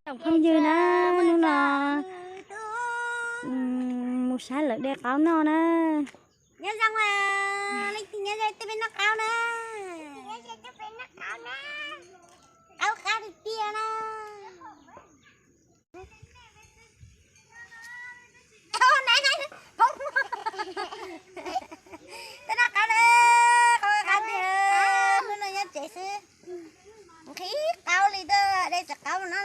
Tsoom phooj ywg na, hnub no mus saib lawv de qaub noj na. Nyob zoo, leej twg nyob ze twb peb noj qaub na. Qaub qab tiag tiag na. Twb noj qaub na, qaub qab tiag, hnub no nyob tsev xwb. Nqhis qaub li twb de cov qaub no,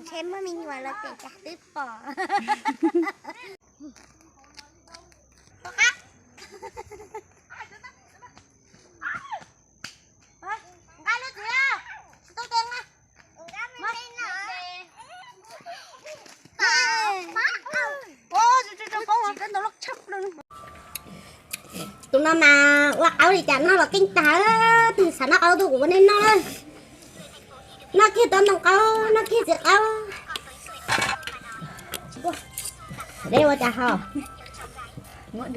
ntshe muaj me nyuam los ces cas twb pom. Nqa lub txiv, tsis tau tes nqa. Tus no mas ua qaub li cas noj los keej tag, tus xav noj qaub tus kuv ua nej noj na. Noj kiag tau ntoo qaub, noj kiag txiv qaub. Dej ua cas ho? Noj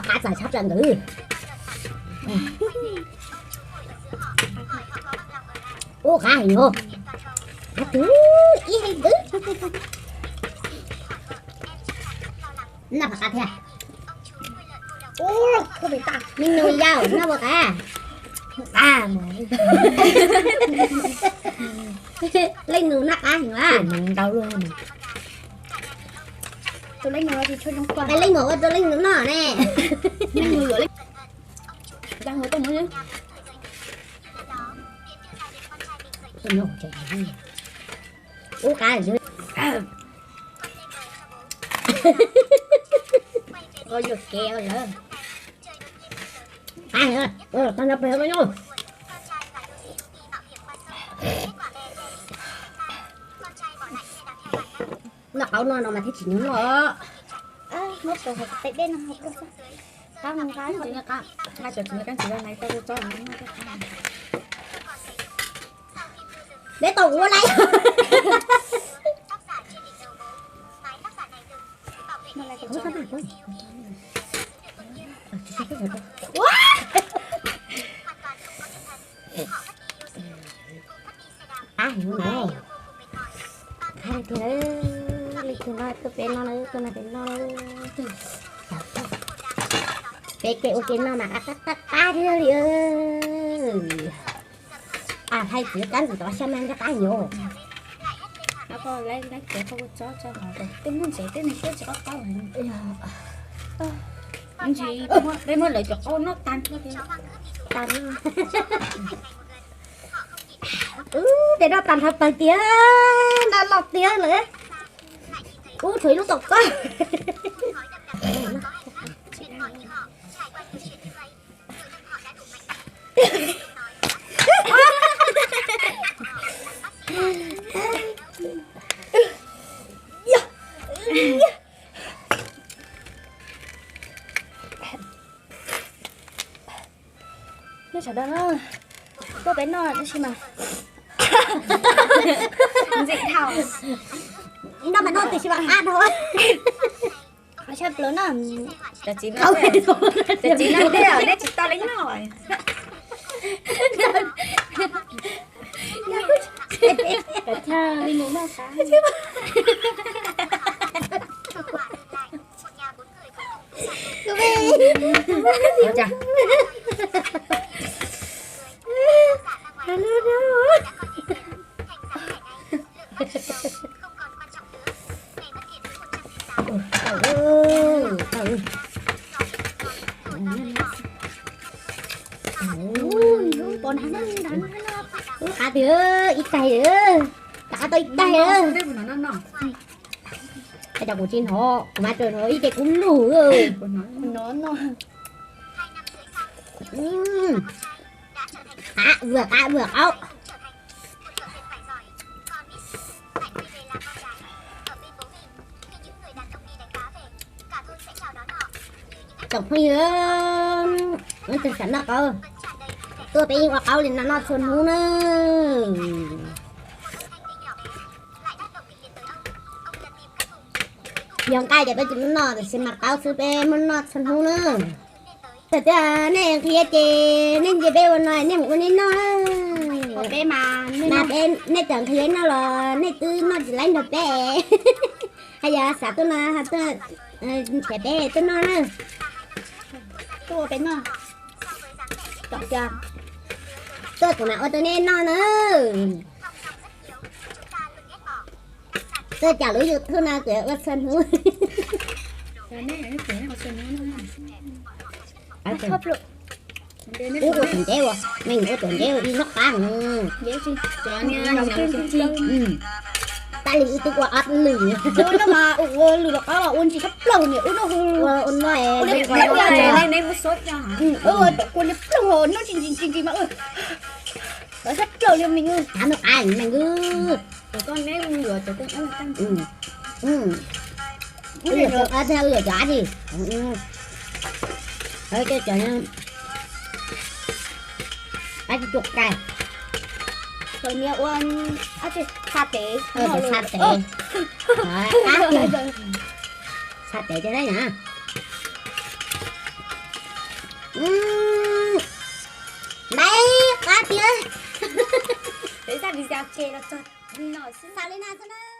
qab txaus tshaj plaws ntawd. Ub, qab heev os. Qab twg ib heev twg. Noj qab thiab. Ub, me nyuam yaus noj ua qab. Qab mas. Leej nus noj qab heev a. Tus leej nus ua tus leej nus noj ne. Ub, qab. Yuam kev lawm. Qab heev, qab no pem no. Noj qaub no no mas thiaj tsis nyob noj. Muab tau hauv pem dej no. Qab nqa, nqa cov txiv nqa txiv los nais tau tso. Peb tau ua laiv. Qab heev na. Qab tiag, leej twg noj tuaj peb noj na, tuaj noj peb noj. Peb kev ua kev noj mas qab qab qab qab thiab li. Hais txiv kab ntxim tov xya mas nrog qab heev. Twb muaj ntsev twb nws tuaj tsis qaub qaub. Ntsis peb muab lawv cov qaub noj tag. Ub, tej noj tag nrho pawg tiag, noj loj tiag lawm. Ub, tshuav ib lub tom koj. Nyob sawv daws na, tuaj peb noj tab sis mas ntxim dhau. Noj mas noj tiam sis mas qab dhau. Qhov tshaj plaws no, cov txiv no, cov txiv no tiag, nej tsis tau li no. Cov tshaj li mus noj qab. Ub, qab tiag, ib taig, qab tau ib taig. Cov kuv tsis hnov, kuv mas tsuas hnov ib ce kub lug. Qab, ua qab, ua qaub. Tsoom phooj ywg, leej twg xav noj qaub, tuaj peb yeej ua qaub li no noj txhua hnub na. Yog nqaij ces peb tsis muab noj, tiam sis mas qaub xwb peb muab noj txhua hnub na. Tias nej nqhis ces nej ntsia peb ua no nej mus ua nej noj. Mas peb, nej txawm nqhis noj los nej twb noj tsis laib nrog peb. Haj yam xav tuaj no tuaj nrhiav peb tuaj noj na. Tuaj peb noj. Tuaj kuv mam ua rau nej noj na. Tuaj cov lub YouTube no kuv ua txhua hnub. Wb ua tuam nceb ua, me ua tuam nceb ua ib noj qab. Tab li wb twb ua ob lwm. Ua lwm los qab los ua ntsis tshaj plaws niam ua no hu. Ua no ua li plaub hau noj tsis ntsis ntsis mas ua tshaj plaws li me. Noj qab me. Wb yuav cov dab tsi? Cov dab tsi tuaj cai. Cov niag ua xa tev, xa tev, xa tev tiag na. Npaib qab tiag. Peb xa video ces los txog no xwb, xa li na xwb na.